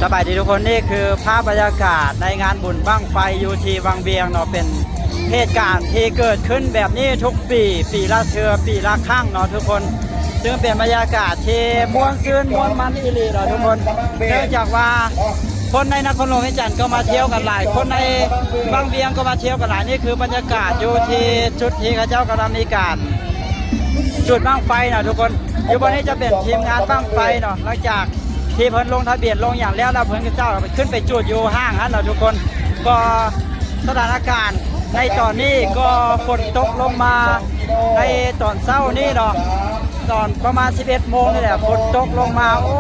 ສະບາຍດີທຸກຄົນ, ນີ້ຄືພາບບັນຍາກາດໃນງານບຸນບັ້ງໄຟຢູ່ທີ່ວັງວຽງເນາະ, ເປັນເຫດການທີ່ເກີດຂຶ້ນແບບນີ້ທຸກປີ, ປີລະເທື່ອ, ປີລະຄັ້ງເນາະທຸກຄົນ, ຊຶ່ງເປັນບັນຍາກາດທີ່ມ່ວນຊື່ນມ່ວນມັນອີ່ຫຼີເນາະທຸກຄົນ, ເນື່ອງຈາກວ່າຄົນໃນນະຄອນຫຼວງວຽງຈັນກໍມາທ່ຽວກັນຫຼາຍ, ຄົນໃນວັງວຽງກໍມາທ່ຽວກັນຫຼາຍ. ນີ້ຄືບັນຍາກາດຢູ່ທີ່ຈຸດທີ່ເຂົາເຈົ້າກຳລັງມີການ ຈູດບັ້ງໄຟເນາະທຸກຄົນ. ຢູ່ບ່ອນນີ້ຈະເປັນທີມງານບັ້ງໄຟເນາະ, ຫຼັງຈາກທີ່ເພິ່ນລົງທະບຽນລົງຫຍັງແລ້ວ ແລ້ວເພິ່ນກໍເຈົ້າຂຶ້ນໄປຈູດຢູ່ຫ້າງຫັ້ນເນາະທຸກຄົນ. ກໍສະຖານະການໃນຕອນນີ້ກໍຝົນຕົກລົງມາໃນຕອນເຊົ້ານີ້ເນາະ, ຕອນປະມານສິບເອັດໂມງນີ້ແຫຼະ ຝົນຕົກລົງມາ, ໂອ້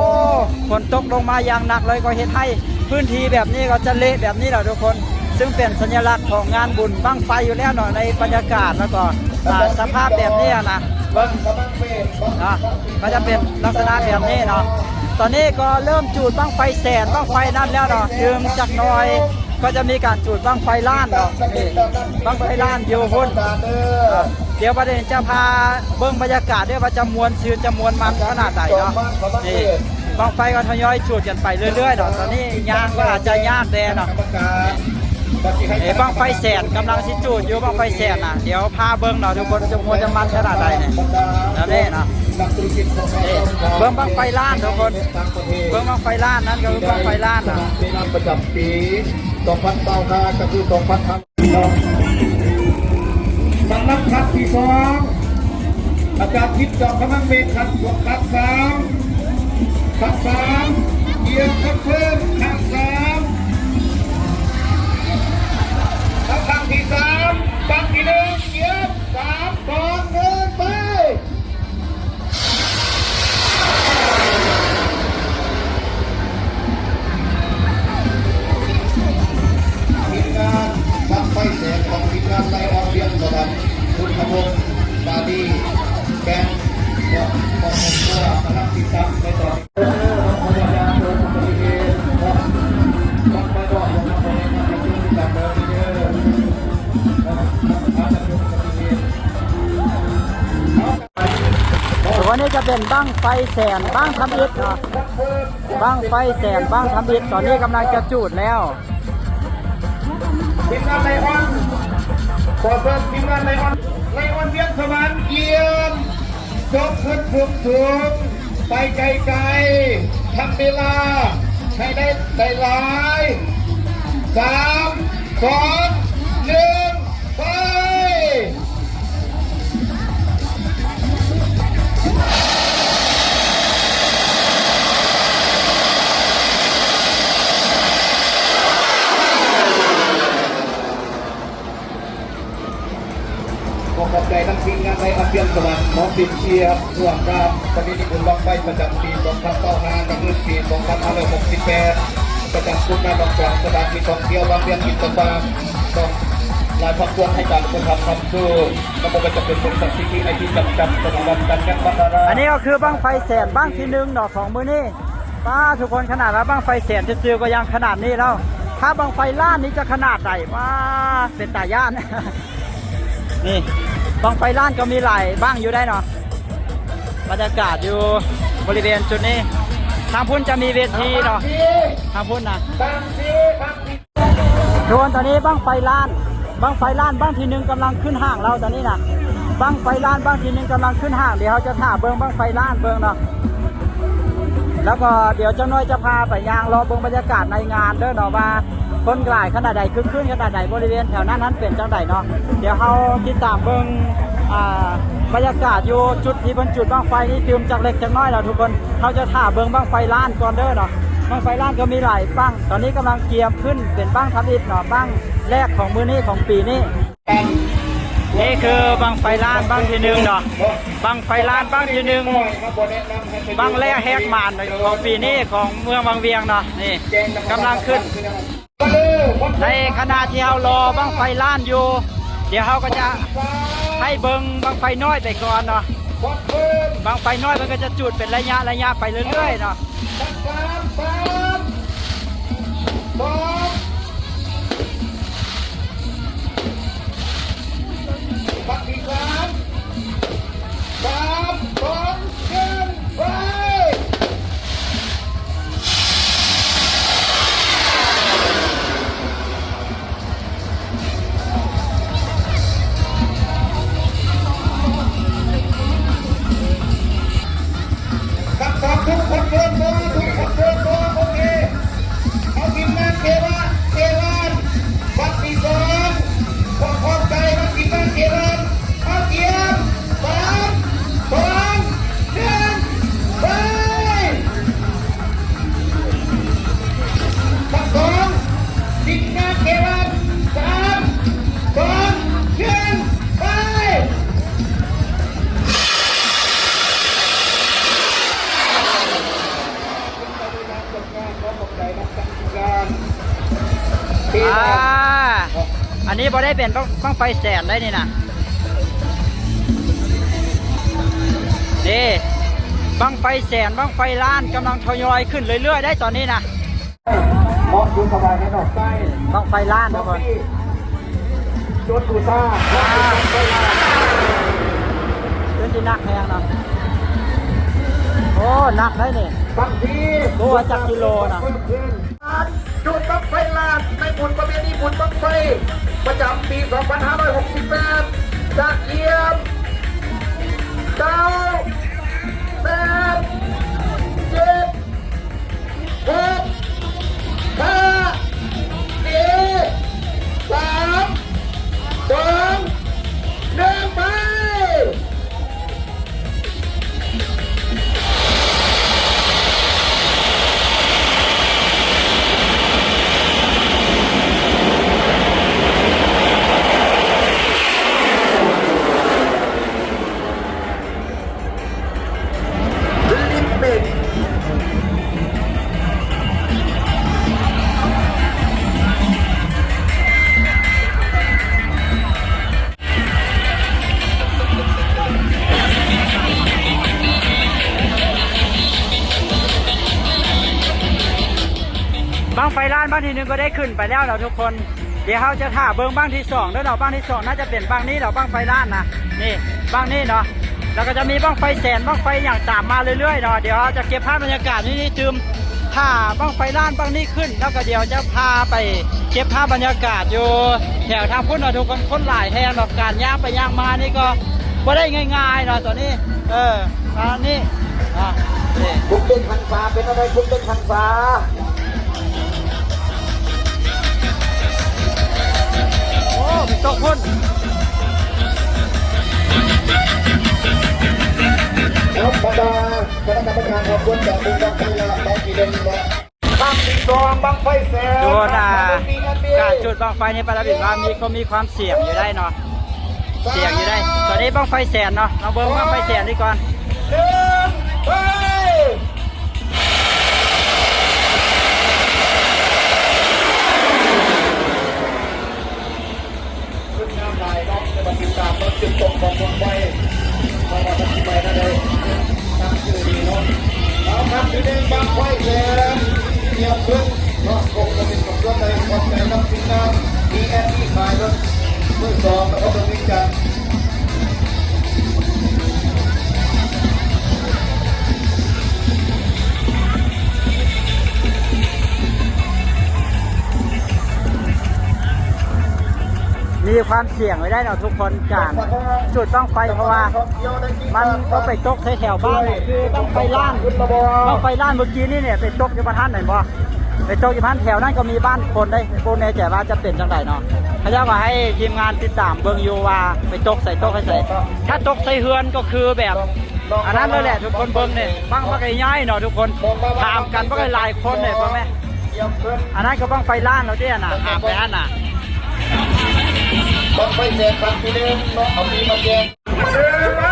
ຝົນຕົກລົງມາຢ່າງໜັກເລີຍ, ກໍເຮັດໃຫ້ພື້ນທີ່ແບບນີ້ກໍຈະເລະແບບນີ້ແຫຼະທຸກຄົນ. ຊຶ່ງເປັນສັນຍະລັກຂອງງານບຸນບັ້ງໄຟຢູ່ແລ້ວເນາະ, ໃນບັນຍາກາດ ແລ້ວກໍ ອ່າ ສະພາບແບບນີ້ນະ ເບິ່ງ ອ່າ ກໍຈະເປັນລັກສະນະແບບນີ້ເນາະ. ຕອນນີ້ກໍເລີ່ມຈູດບັ້ງໄຟແສນ ບັ້ງໄຟນັ້ນແລ້ວເນາະ, ຕື່ມຈັກໜ່ອຍກໍຈະມີການຈູດບັ້ງໄຟລ້ານເນາະ. ນີ້ ບັ້ງໄຟລ້ານຢູ່ພຸ້ນ. ດຽວບັດນີ້ຈະພາເບິ່ງບັນຍາກາດເດີ ວ່າຈະມ່ວນຊື່ນ ຈະມ່ວນມັນຂະໜາດໃດເນາະ. ນີ້ ບັ້ງໄຟກໍທະຍອຍຈູດກັນໄປເລື້ອຍໆເນາະ. ຕອນນີ້ຍ່າງກໍອາດຈະຍາກແດ່ເນາະ. ເອີ ບັ້ງໄຟແສນກຳລັງຊິຈູດຢູ່, ບັ້ງໄຟແສນນະ. ດຽວພາເບິ່ງເນາະທຸກຄົນ, ຈະມ່ວນຈະມັນຂະໜາດໃດນີ້. ແບບນີ້ເນາະ. ນີ້ ເບິ່ງບັ້ງໄຟລ້ານທຸກຄົນ, ເບິ່ງບັ້ງໄຟລ້ານ, ນັ້ນກໍຄືບັ້ງໄຟລ້ານນະ. ປະຈຳປີສອງພັນຊາວຫ້າ ກໍຄືສອງພັນ ສຳລັບຄັນທີສອງ ອາຈານທິບຈອມຄະມັງເມດ ຄັນສາມ ຄັນສາມ ເອີ ຄອນເຟີມ ຄັນສາມ ແລະ ຄັນທີສາມ ບັ້ງທີໜຶ່ງ ເອີ ສາມ ສອງ ໜຶ່ງ ໄປ. ທີມງານບັ້ງໄຟແສນຂອງທີມງານໄລອອນວຽງສະຫວັນ ຄຸນທະວົງ ປາລີ ແບນ ແລະ ຄອບຄົວກຳລັງຕິດຕັ້ງໃນຕອນນີ້. ໂຕນີ້ຈະເປັນບັ້ງໄຟແສນ ບັ້ງທຳອິດເນາະ, ບັ້ງໄຟແສນ ບັ້ງທຳອິດ ຕອນນີ້ກຳລັງຈະຈູດແລ້ວ. ທີມງານໄລອອນ ຂໍເຊີນທີມງານໄລອອນ ໄລອອນວຽງສະຫວັນ ຢ້ຽມ ຈົບຂຶ້ນສູງໆ ໄປໄກໆ ທຳເວລາໃຫ້ໄດ້ຫຼາຍໆ ສາມ ສອງ ໜຶ່ງ ໄປ. ຂໍຂອບໃຈທັງທີມງານໄລອອນວຽງສະຫວັນ ຂໍເປັນເຊຍຮ່ວມງານປະເພນີບຸນບັ້ງໄຟປະຈຳປີສອງພັນຊາວຫ້າ ແລະ ຄືປີສອງພັນຫ້າຮ້ອຍຫົກສິບແປດ ປະຈຳສູນງານດອນກວາງ ສະຖານທີ່ທ່ອງທ່ຽວວັງວຽງອິນຕະຟາມ ຕ້ອງຫຼາຍພາກສ່ວນໃຫ້ການອຸປະຖຳຄ້ຳຊູ ແລະ ບໍ່ວ່າຈະເປັນບໍລິສັດ ຊີທີໄອ ທີ່ຈຳກັດ ບໍລິສັດການເງິນພັນດາລາ. ອັນນີ້ກໍຄືບັ້ງໄຟແສນບັ້ງທີໜຶ່ງເນາະ ຂອງມື້ນີ້. ປ້າ ທຸກຄົນ ຂະໜາດວ່າບັ້ງໄຟແສນຊື່ໆ ກໍຍັງຂະໜາດນີ້ແລ້ວ, ຖ້າບັ້ງໄຟລ້ານນີ້ຈະຂະໜາດໃດ? ປ້າ ເປັນຕາຢ້ານ. ນີ້ ບັ້ງໄຟລ້ານກໍມີຫຼາຍບັ້ງຢູ່ໄດ໋ເນາະ, ບັນຍາກາດຢູ່ບໍລິເວນຈຸດນີ້. ທາງພຸ້ນຈະມີເວທີເນາະ, ທາງພຸ້ນນະ. ທຸກຄົນ ຕອນນີ້ບັ້ງໄຟລ້ານ ບັ້ງໄຟລ້ານບັ້ງທີໜຶ່ງກຳລັງຂຶ້ນຫ້າງແລ້ວ ຕອນນີ້ນະ. ບັ້ງໄຟລ້ານບັ້ງທີໜຶ່ງກຳລັງຂຶ້ນຫ້າງ, ດຽວເຮົາຈະຖ້າເບິ່ງບັ້ງໄຟລ້ານເບິ່ງເນາະ. ແລ້ວກໍດຽວຈັກໜ້ອຍຈະພາໄປຍ່າງເລາະເບິ່ງບັນຍາກາດໃນງານເດີເນາະ ວ່າຄົນຫຼາຍຂະໜາດໃດ, ຄຶກຄື້ນຂະໜາດໃດ, ບໍລິເວນແຖວນັ້ນນັ້ນເປັນຈັ່ງໃດເນາະ. ດຽວເຮົາຕິດຕາມເບິ່ງ ອ່າ ບັນຍາກາດຢູ່ຈຸດທີ່ເພິ່ນຈູດບັ້ງໄຟນີ້ຕື່ມຈັກເລັກຈັກນ້ອຍເນາະທຸກຄົນ. ເຮົາຈະຖ້າເບິ່ງບັ້ງໄຟລ້ານກ່ອນເດີເນາະ. ບັ້ງໄຟລ້ານກໍມີຫຼາຍບັ້ງ, ຕອນນີ້ກຳລັງກຽມຂຶ້ນເປັນບັ້ງທຳອິດເນາະ, ບັ້ງແລກຂອງມື້ນີ້ ຂອງປີນີ້. ນີ້ຄືບັ້ງໄຟລ້ານບັ້ງທີໜຶ່ງເນາະ, ບັ້ງໄຟລ້ານບັ້ງທີໜຶ່ງ ບັ້ງແລກແຫກໝານຂອງປີນີ້ຂອງເມືອງວັງວຽງເນາະ. ນີ້ກຳລັງຂຶ້ນ. ໃນຂະນະທີ່ເຮົາລໍບັ້ງໄຟລ້ານຢູ່, ດຽວເຮົາກໍຈະໃຫ້ເບິ່ງບັ້ງໄຟນ້ອຍໄປກ່ອນເນາະ. ບັ້ງໄຟນ້ອຍເພິ່ນກໍຈະຈູດເປັນໄລຍະໄລຍະໄປເລື້ອຍໆເນາະ. ສາມ ສາມ ສອງ ບັ້ງທີສາມ ສາມ ສອງ ໜຶ່ງ ໄປ. ເປີດບໍ່ ທຸກຄົນເປີດບໍ່ ໂອເຄ ເອົາທີມງານເຄວາ ເຄວານ ບັດທີສອງ ຂໍຂອບໃຈນຳທີມງານເຄວານ ເອົາ ກຽມ ສາມ ສອງ ໜຶ່ງ ໄປ ບັດສອງ ທີມງານເຄວານ ສາມ ສອງ ໜຶ່ງ ໄປ. ອ່າ ອັນນີ້ບໍ່ໄດ້ເປັນບັ້ງ ບັ້ງໄຟແສນໄດ໋ນີ້ນະ ນີ້ ບັ້ງໄຟແສນ ບັ້ງໄຟລ້ານກຳລັງທະຍອຍຂຶ້ນເລື້ອຍໆໄດ໋ຕອນນີ້ນະ. ເໝາະຢູ່ສະບາຍແນ່ນອນ ບັ້ງໄຟລ້ານທຸກຄົນ ຈຸດບູຊາ ອ່າ ຄືຊິໜັກແຮງເນາະ ໂອ້ ໜັກໄດ໋ນີ້ ບັ້ງພີ ບໍ່ວ່າຈັກກິໂລນະ ຈຸດບັ້ງໄຟລ້ານໃນບຸນປະເພນີບຸນບັ້ງໄຟ ປະຈຳປີສອງພັນຫ້າຮ້ອຍຫົກສິບແປດ ຈະກຽມ ເກົ້າ ແປດ ເຈັດ ຫົກ ຫ້າ ສີ່ ສາມ ສອງ ໜຶ່ງ ໄປ. ບັ້ງໄຟລ້ານບັ້ງທີໜຶ່ງກໍໄດ້ຂຶ້ນໄປແລ້ວເນາະທຸກຄົນ. ດຽວເຮົາຈະຖ້າເບິ່ງບັ້ງທີສອງເດີເນາະ. ບັ້ງທີສອງໜ້າຈະເປັນບັ້ງນີ້ແຫຼະ ບັ້ງໄຟລ້ານນະ. ນີ້ບັ້ງນີ້ເນາະ. ແລ້ວກໍຈະມີບັ້ງໄຟແສນ ບັ້ງໄຟຫຍັງຕາມມາເລື້ອຍໆເນາະ. ດຽວເຮົາຈະເກັບພາບບັນຍາກາດຢູ່ນີ້ຕື່ມ ຖ້າບັ້ງໄຟລ້ານບັ້ງນີ້ຂຶ້ນ ແລ້ວກໍດຽວຈະພາໄປເກັບພາບບັນຍາກາດຢູ່ແຖວທາງພຸ້ນເນາະທຸກຄົນ. ຄົນຫຼາຍແຮງເນາະ. ການຍ່າງໄປຍ່າງມານີ້ກໍບໍ່ໄດ້ງ່າຍໆເນາະ ຕອນນີ້. ເອີ ອັນນີ້ ອ່າ ນີ້ ບຸກຕຶກຫັນສາ ເປັນແນວໃດ ບຸກຕຶກຫັນສາ? ໂອ້ ໄປຕົກພຸ້ນ. ແລ້ວບັນດາຄະນະກຳມະການຂອບຄຸນຈາກບຸກບັ້ງໄຟລາວ ໄປທີ່ເດີ່ນເນາະ. ບັ້ງທີສອງ ບັ້ງໄຟແສນ ໂດນ ອ່າ ການຈຸດບັ້ງໄຟໃນປາລາບິນວ່າມີ ກໍມີຄວາມສ່ຽງຢູ່ໄດ໋ເນາະ. ສ່ຽງຢູ່ໄດ໋. ຕອນນີ້ບັ້ງໄຟແສນເນາະ. ລອງເບິ່ງບັ້ງໄຟແສນນີ້ກ່ອນ. ໜຶ່ງ ໄປ. ງາມຫຼາຍເນາະ ແຕ່ວ່າຕິດຕາມເບິ່ງຈຸດຕົກຂອງບັ້ງໄຟ ວ່າມັນຊິໄປແນວໃດ. ຕັ້ງຊື່ດີເນາະ. ເອົາ ນັບຖືໜຶ່ງ ບັ້ງໄຟແສນ ກຽມຂຶ້ນເນາະ. ຄົງຈະເປັນຂອບໃຈ ຂອບໃຈນຳທີມງານ ດີແອັນອີ ຂາຍລົດມືສອງ ນະຄອນຫຼວງວຽງຈັນ. ມີຄວາມສ່ຽງໄວ້ໄດ້ເນາະທຸກຄົນ ການຈຸດບັ້ງໄຟ ເພາະວ່າມັນກໍໄປຕົກໃສ່ແຖວບ້ານ ຄືບັ້ງໄຟລ້ານ ບັ້ງໄຟລ້ານເມື່ອກີ້ນີ້ເນຍ ໄປຕົກຢູ່ບ້ານຫັ້ນແມ່ນບໍ່? ໄປຕົກຢູ່ບ້ານແຖວນັ້ນກໍມີບ້ານຄົນເດ້. ບໍ່ແນ່ໃຈວ່າຈະເປັນຈັ່ງໃດເນາະ. ເຂົາເຈົ້າກໍໃຫ້ທີມງານຕິດຕາມເບິ່ງຢູ່ວ່າໄປຕົກໃສ ຕົກໃຫ້ໃສ. ຖ້າຕົກໃສ່ເຮືອນກໍຄືແບບ ອັນນັ້ນເລີຍແຫຼະທຸກຄົນ. ເບິ່ງນີ້ ບັ້ງບັກໃຫຍ່ໆເນາະທຸກຄົນ ຖາມກັນບັກຫຼາຍໆຄົນເດ້ ເບິ່ງແມ້. ອັນນັ້ນກໍບັ້ງໄຟລ້ານເນາະ ທີ່ອັນນ່າ ຖາມໄປຫັ້ນນ່ະ. ບັ້ງໄຟແສນ ບັ້ງທີໜຶ່ງເນາະ ເອົາປີມາແຈ້ງ. ເດີນໄປ.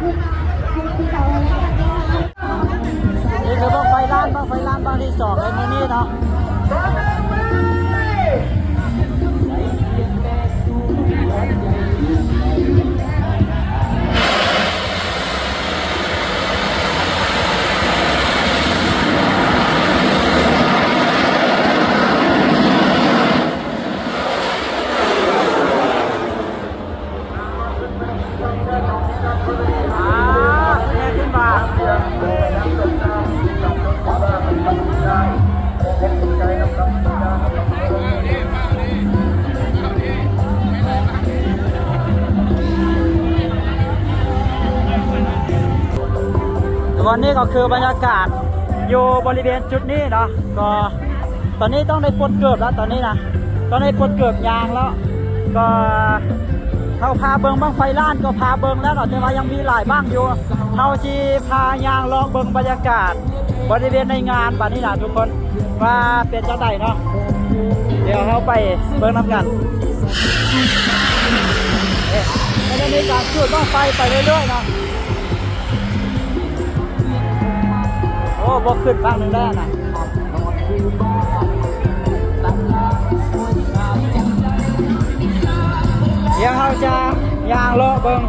ນີ້ຄືບັ້ງໄຟລ້ານ ບັ້ງໄຟລ້ານບັ້ງທີສອງໃນມື້ນີ້ເນາະ. ຕອນນີ້ກໍຄືບັນຍາກາດຢູ່ບໍລິເວນຈຸດນີ້ເນາະ ກໍ ຕອນນີ້ຕ້ອງໄດ້ປົດເກີບແລ້ວ ຕອນນີ້ນະ ຕ້ອງໄດ້ປົດເກີບຍ່າງແລ້ວ. ກໍເຮົາພາເບິ່ງບັ້ງໄຟລ້ານ ກໍພາເບິ່ງແລ້ວເນາະ ແຕ່ວ່າຍັງມີຫຼາຍບັ້ງຢູ່. ເຮົາຊິພາຍ່າງເລາະເບິ່ງບັນຍາກາດບໍລິເວນໃນງານບາດນີ້ນະທຸກຄົນ ວ່າເປັນຈັ່ງໃດເນາະ. ດຽວເຮົາໄປເບິ່ງນຳກັນ. ເອີ ມັນຈະມີການຈູດບັ້ງໄຟໄປເລື້ອຍໆເນາະ. ໂອ້ ບໍ່ຂຶ້ນຝັ່ງໜຶ່ງແລ້ວນະ. ດຽວເຮົາຈະຍ່າງເລາະເບິ່ງ.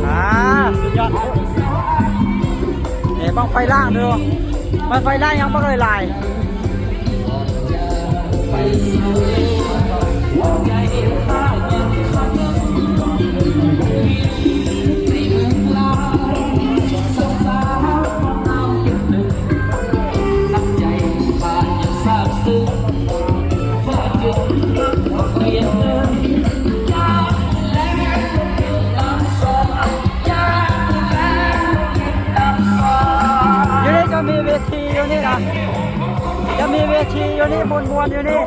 ອ່າ ສຸດຍອດ. ເອີ ບັ້ງໄຟລ້ານເດີ ບັ້ງໄຟລ້ານຍັງບໍ່ເຄີຍຫຼາຍ. ຢູ່ນີ້ຈະມີເວທີຢູ່ນີ້ນະ ຈະມີເວທີຢູ່ນີ້ ມ່ວນໆຢູ່ນີ້.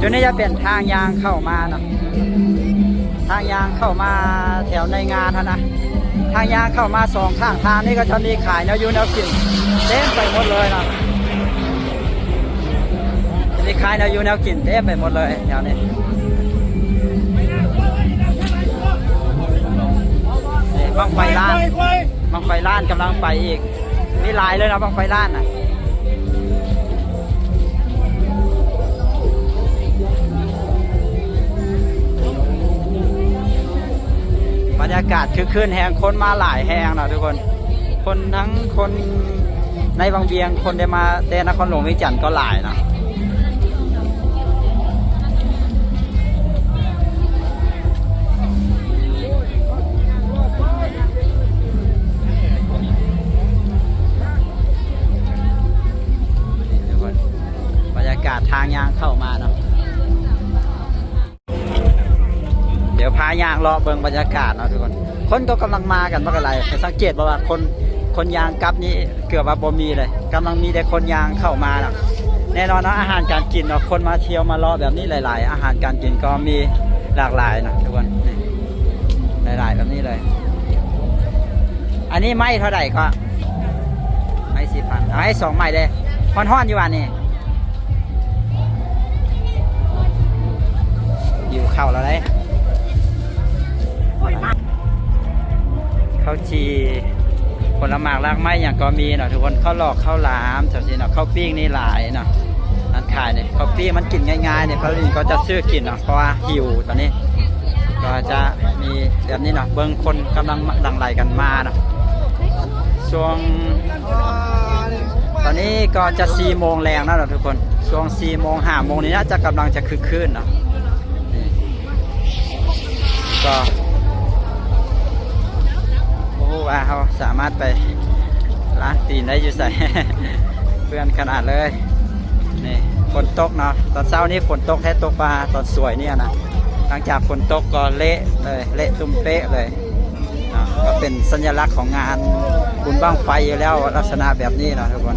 ຈຸດນີ້ຈະເປັນທາງຍ່າງເຂົ້າມາເນາະ ທາງຍ່າງເຂົ້າມາແຖວໃນງານຫັ້ນນະ. ທາງຍ່າງເຂົ້າມາສອງຂ້າງທາງນີ້ກໍຈະມີຂາຍແນວຢູ່ແນວກິນເຕັມໄປໝົດເລີຍເນາະ. ມີຂາຍແນວຢູ່ແນວກິນເຕັມໄປໝົດເລີຍແຖວນີ້. ນີ້ບັ້ງໄຟລ້ານ ບັ້ງໄຟລ້ານກຳລັງໄປອີກ. ມີຫຼາຍເລີຍເນາະ ບັ້ງໄຟລ້ານນະ. ບັນຍາກາດຄຶກຄື້ນແຮງ ຄົນມາຫຼາຍແຮງເນາະທຸກຄົນ. ຄົນ ທັງຄົນໃນວັງວຽງ ຄົນໄດ້ມາແຕ່ນະຄອນຫຼວງວຽງຈັນກໍຫຼາຍເນາະ. ນີ້ ທາງຍ່າງເຂົ້າມາເນາະ ດຽວພາຍ່າງເລາະເບິ່ງບັນຍາກາດເນາະທຸກຄົນ. ຄົນກໍກຳລັງມາກັນບັກຫຼາຍ. ສັງເກດບໍ່ວ່າຄົນ ຄົນຍ່າງກັບນີ້ເກືອບວ່າບໍ່ມີເລີຍ, ກຳລັງມີແຕ່ຄົນຍ່າງເຂົ້າມາເນາະ. ແນ່ນອນເນາະ ອາຫານການກິນເນາະ, ຄົນມາທ່ຽວມາເລາະແບບນີ້ຫຼາຍໆ, ອາຫານການກິນກໍມີຫຼາກຫຼາຍເນາະທຸກຄົນ. ນີ້ ຫຼາຍໆແບບນີ້ເລີຍ. ອັນນີ້ໄມ້ເທົ່າໃດກໍ? ໄມ້ສີ່ພັນ. ເອົາໃຫ້ສອງໄມ້ເດ້. ຮ້ອນໆຢູ່ຫວານີ້? ຫິວເຂົ້າແລ້ວເດ້. ເຂົ້າຈີ່ ຜົນລະໝາກລາກໄມ້ຫຍັງກໍມີເນາະທຸກຄົນ. ເຂົ້າຫຼອກເຂົ້າຫຼາມຈັ່ງຊີ້ເນາະ. ເຂົ້າປີ້ງນີ້ຫຼາຍເນາະ ຮ້ານຂາຍນີ້. ເຂົ້າປີ້ງມັນກິນງ່າຍໆນີ້ ປາລິນກໍຈະຊື້ກິນເນາະ ເພາະວ່າຫິວຕອນນີ້. ກໍຈະມີແບບນີ້ເນາະ ເບິ່ງຄົນກຳລັງຫຼັ່ງໄຫຼກັນມາເນາະ. ຊ່ວງ ຕອນນີ້ກໍຈະສີ່ໂມງແລງແລ້ວເນາະທຸກຄົນ. ຊ່ວງສີ່ໂມງ ຫ້າໂມງນີ້ໜ້າຈະກຳລັງຈະຄຶກຄື້ນເນາະ. ນີ້ ກໍບໍ່ຮູ້ວ່າເຮົາສາມາດໄປລ້າງຕີນໄດ້ຢູ່ໃສ ເປື້ອນຂະໜາດເລີຍ. ນີ້ ຝົນຕົກເນາະ ຕອນເຊົ້ານີ້ຝົນຕົກແທ້ ຕົກມາຕອນສວຍນີ້ນະ. ຫຼັງຈາກຝົນຕົກກໍເລະເລີຍ ເລະຕຸ້ມເປະເລີຍເນາະ. ກໍເປັນສັນຍະລັກຂອງງານບຸນບັ້ງໄຟຢູ່ແລ້ວ ລັກສະນະແບບນີ້ເນາະທຸກຄົນ.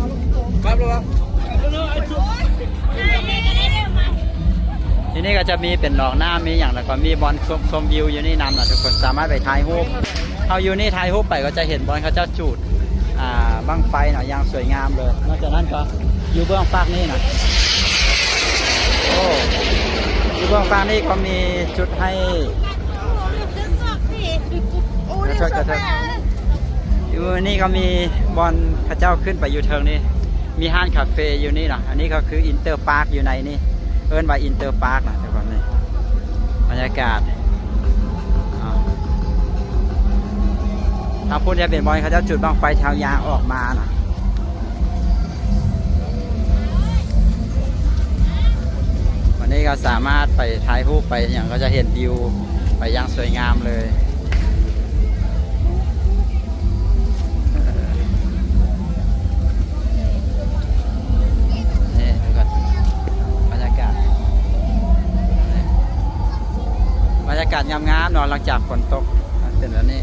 ທີ່ນີ້ກໍຈະມີເປັນໜອງນ້ຳ ມີຫຍັງ ແລ້ວກໍມີບ່ອນຊົມ ຊົມວິວຢູ່ນີ້ນຳນະທຸກຄົນ. ສາມາດໄປຖ່າຍຮູບ ເຮົາຢູ່ນີ້ຖ່າຍຮູບໄປກໍຈະເຫັນບ່ອນເຂົາເຈົ້າຈູດ ອ່າ ບັ້ງໄຟເນາະ ຢ່າງສວຍງາມເລີຍ. ນອກຈາກນັ້ນກໍຢູ່ເບື້ອງຟາກນີ້ນະ ໂອ້ ຢູ່ເບື້ອງຟາກນີ້ກໍມີຈຸດໃຫ້ ໂອ້ ຂອໂທດ ຂອໂທດ ຢູ່ນີ້ກໍມີບ່ອນເຂົາເຈົ້າຂຶ້ນໄປຢູ່ເທິງນີ້ ມີຮ້ານຄາເຟຢູ່ນີ້ເນາະ. ອັນນີ້ກໍຄືອິນເຕີປາກຢູ່ໃນນີ້ ເອີ້ນວ່າອິນເຕີປາກນະທຸກຄົນ. ນີ້ບັນຍາກາດ ອ່າ ທາງພຸ້ນຈະເປັນບ່ອນເຂົາເຈົ້າຈູດບັ້ງໄຟ ທາງຍ່າງອອກມານະ. ວັນນີ້ກໍສາມາດໄປຖ່າຍຮູບໄປຫຍັງ ກໍຈະເຫັນວິວໄປຢ່າງສວຍງາມເລີຍ. ນີ້ ບັນຍາກາດ ບັນຍາກາດງາມໆເນາະ ຫຼັງຈາກຝົນຕົກ ເປັນແບບນີ້.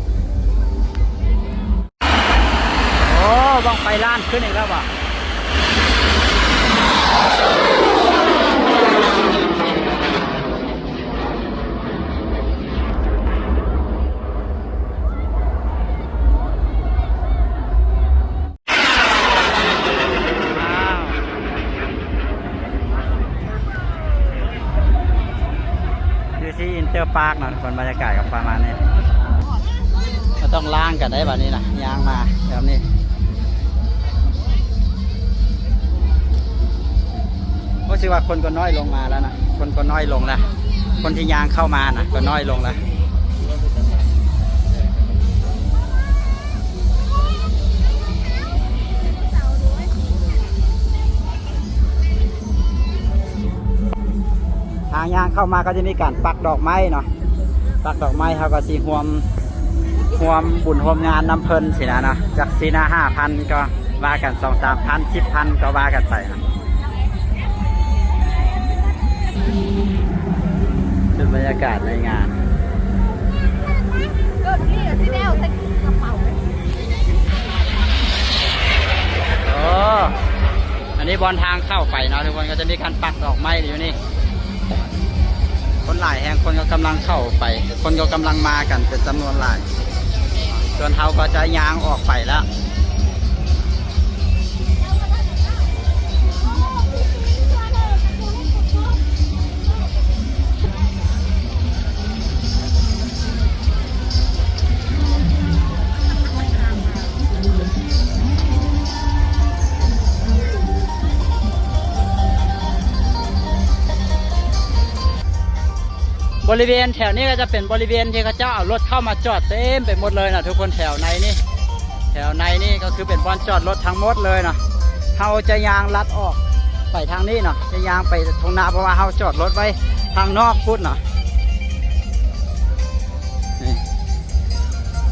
ໂອ້ ບັ້ງໄຟລ້ານຂຶ້ນອີກແລ້ວບໍ່? ຢູ່ທີ່ອິນເຕີປາກເນາະທຸກຄົນ ບັນຍາກາດກໍປະມານນີ້. ກໍຕ້ອງລ້າງກັນໄດ້ບັດນີ້ນະ ຍ່າງມາແບບນີ້. ຮູ້ສຶກວ່າຄົນກໍນ້ອຍລົງມາແລ້ວນະ ຄົນກໍນ້ອຍລົງແລ້ວ ຄົນທີ່ຍ່າງເຂົ້າມານະກໍນ້ອຍລົງແລ້ວ. ທາງຍ່າງເຂົ້າມາກໍຈະມີການປັກດອກໄມ້ເນາະ ປັກດອກໄມ້ ເຮົາກໍຊິຮ່ວມ ຮ່ວມບຸນຮ່ວມງານນຳເພິ່ນຊີ້ນະເນາະ. ຈັກສີ່ນະ ຫ້າພັນກໍວ່າກັນ ສອງສາມພັນ ສິບພັນກໍວ່າກັນໄປເນາະ. ຈຸດບັນຍາກາດໃນງານ ເກີບນີ້ກໍຊິແລ້ວໃສ່ກະເປົາເລີຍ. ໂອ້ ອັນນີ້ບ່ອນທາງເຂົ້າໄປເນາະ ທຸກຄົນ ກໍຈະມີການປັກດອກໄມ້ຢູ່ນີ້. ຄົນຫຼາຍແຮງ ຄົນກໍກຳລັງເຂົ້າໄປ ຄົນກໍກຳລັງມາກັນເປັນຈຳນວນຫຼາຍ. ສ່ວນເຮົາກໍຈະຍ່າງອອກໄປແລ້ວ. ບໍລິເວນແຖວນີ້ກໍຈະເປັນບໍລິເວນທີ່ເຂົາເຈົ້າເອົາລົດເຂົ້າມາຈອດເຕັມໄປໝົດເລີຍນະທຸກຄົນ. ແຖວໃນນີ້ ແຖວໃນນີ້ກໍຄືເປັນບ່ອນຈອດລົດທັງໝົດເລີຍເນາະ. ເຮົາຈະຍ່າງລັດອອກໄປທາງນີ້ເນາະ ຈະຍ່າງໄປທົ່ງນາ ເພາະວ່າເຮົາຈອດລົດໄວ້ທາງນອກພຸ້ນເນາະ. ນີ້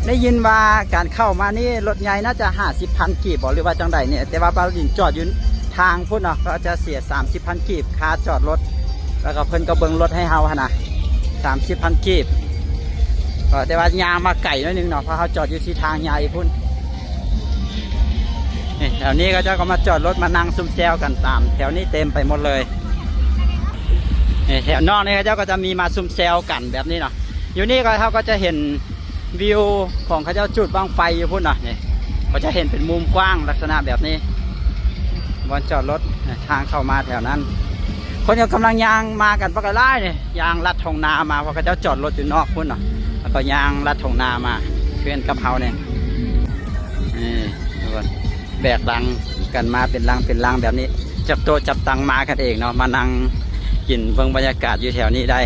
ໄດ້ຍິນວ່າການເຂົ້າມານີ້ ລົດໃຫຍ່ໜ້າຈະຫ້າສິບພັນກີບບໍ ຫຼືວ່າຈັ່ງໃດນີ້ ແຕ່ວ່າປາລິນຈອດຢູ່ ທາງພຸ້ນເນາະ ເຂົາຈະເສຍສາມສິບພັນກີບຄ່າຈອດລົດ ແລ້ວກໍເພິ່ນກໍເບິ່ງລົດໃຫ້ເຮົາຫັ້ນນະ ສາມສິບພັນກີບ. ກໍແຕ່ວ່າຍ່າງມາໄກໜ້ອຍໜຶ່ງເນາະ ເພາະເຮົາຈອດຢູ່ທີ່ທາງໃຫຍ່ພຸ້ນ. ນີ້ ແຖວນີ້ເຂົາເຈົ້າກໍມາຈອດລົດມານັ່ງຊຸມແຊວກັນຕາມແຖວນີ້ເຕັມໄປໝົດເລີຍ. ນີ້ ແຖວນອກນີ້ເຂົາເຈົ້າກໍຈະມີມາຊຸມແຊວກັນແບບນີ້ເນາະ. ຢູ່ນີ້ກໍ ເຮົາກໍຈະເຫັນ ວິວຂອງເຂົາເຈົ້າຈູດບັ້ງໄຟຢູ່ພຸ້ນເນາະ. ນີ້ ກໍຈະເຫັນເປັນມຸມກວ້າງລັກສະນະແບບນີ້ ບ່ອນຈອດລົດ ທາງເຂົ້າມາແຖວນັ້ນ. ຄົນກໍກຳລັງຍ່າງມາກັນປະກະຫຼາຍນີ້ ຍ່າງລັດທົ່ງນາມາ ເພາະເຂົາເຈົ້າຈອດລົດຢູ່ນອກພຸ້ນເນາະ ແລ້ວກໍຍ່າງລັດທົ່ງນາມາຄືກັນກັບເຮົານີ້. ນີ້ ທຸກຄົນ ແບກລັງກັນມາເປັນລັງເປັນລັງແບບນີ້ ຈັບໂຕະຈັບຕັ່ງມາກັນເອງເນາະ ມານັ່ງກິນເບິ່ງບັນຍາກາດຢູ່ແຖວນີ້ໄດ້.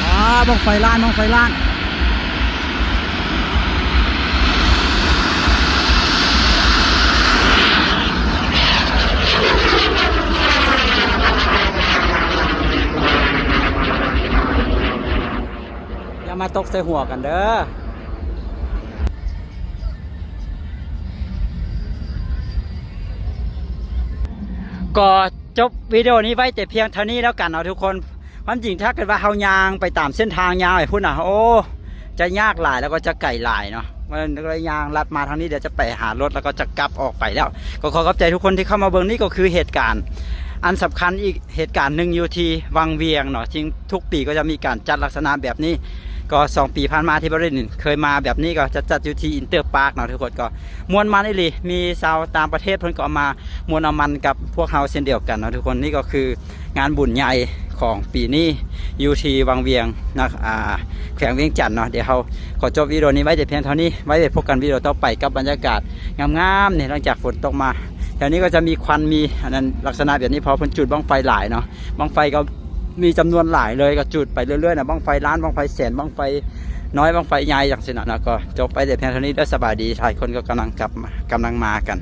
ອ້າ ບັ້ງໄຟລ້ານ ບັ້ງໄຟລ້ານ. ຢ່າມາຕົກໃສ່ຫົວກັນເດີ. ກໍຈົບວິດີໂອນີ້ໄວ້ແຕ່ພຽງເທົ່ານີ້ແລ້ວກັນເນາະທຸກຄົນ. ຄວາມຈິງຖ້າເກີດວ່າເຮົາຍ່າງໄປຕາມເສັ້ນທາງຍາວໄປພຸ້ນນະ ໂອ້ ຈະຍາກຫຼາຍ ແລ້ວກໍຈະໄກຫຼາຍເນາະ. ມັນກໍເລີຍຍ່າງລັດມາທາງນີ້ ດຽວຈະໄປຫາລົດ ແລ້ວກໍຈະກັບອອກໄປແລ້ວ. ກໍຂໍຂອບໃຈທຸກຄົນທີ່ເຂົ້າມາເບິ່ງ. ນີ້ກໍຄືເຫດການອັນສຳຄັນອີກ ເຫດການໜຶ່ງຢູ່ທີ່ວັງວຽງເນາະ ຊຶ່ງທຸກປີກໍຈະມີການຈັດລັກສະນະແບບນີ້. ກໍສອງປີຜ່ານມາທີ່ບໍ່ໄດ້ເຄີຍມາແບບນີ້ ກໍຈະຈັດຢູ່ທີ່ອິນເຕີປາກເນາະທຸກຄົນ. ກໍມ່ວນມັນອີ່ຫຼີ ມີຊາວຕ່າງປະເທດເພິ່ນກໍເອົາມາມ່ວນເອົາມັນກັບພວກເຮົາເຊັ່ນດຽວກັນເນາະທຸກຄົນ. ນີ້ກໍຄືງານບຸນໃຫຍ່ຂອງປີນີ້ ຢູ່ທີ່ວັງວຽງນະ ອາ ແຂວງວຽງຈັນເນາະ. ດຽວເຮົາຂໍຈົບວິດີໂອນີ້ໄວ້ແຕ່ພຽງເທົ່ານີ້ ໄວ້ໄປພົບກັນວິດີໂອຕໍ່ໄປກັບບັນຍາກາດງາມໆນີ້ ຫຼັງຈາກຝົນຕົກມາ. ແຖວນີ້ກໍຈະມີຄວັນ ມີອັນນັ້ນລັກສະນະແບບນີ້ ເພາະເພິ່ນຈູດບັ້ງໄຟຫຼາຍເນາະ. ບັ້ງໄຟກໍມີຈຳນວນຫຼາຍເລີຍ ກໍຈູດໄປເລື້ອຍໆນະ ບັ້ງໄຟລ້ານ ບັ້ງໄຟແສນ ບັ້ງໄຟນ້ອຍ ບັ້ງໄຟໃຫຍ່ ຈັ່ງຊີ້ນະ. ແລ້ວກໍຈົບໄປແຕ່ພຽງເທົ່ານີ້ເດີ ສະບາຍດີ. ຫຼາຍຄົນກໍກຳລັງກັບມາ ກຳລັງມາກັນ.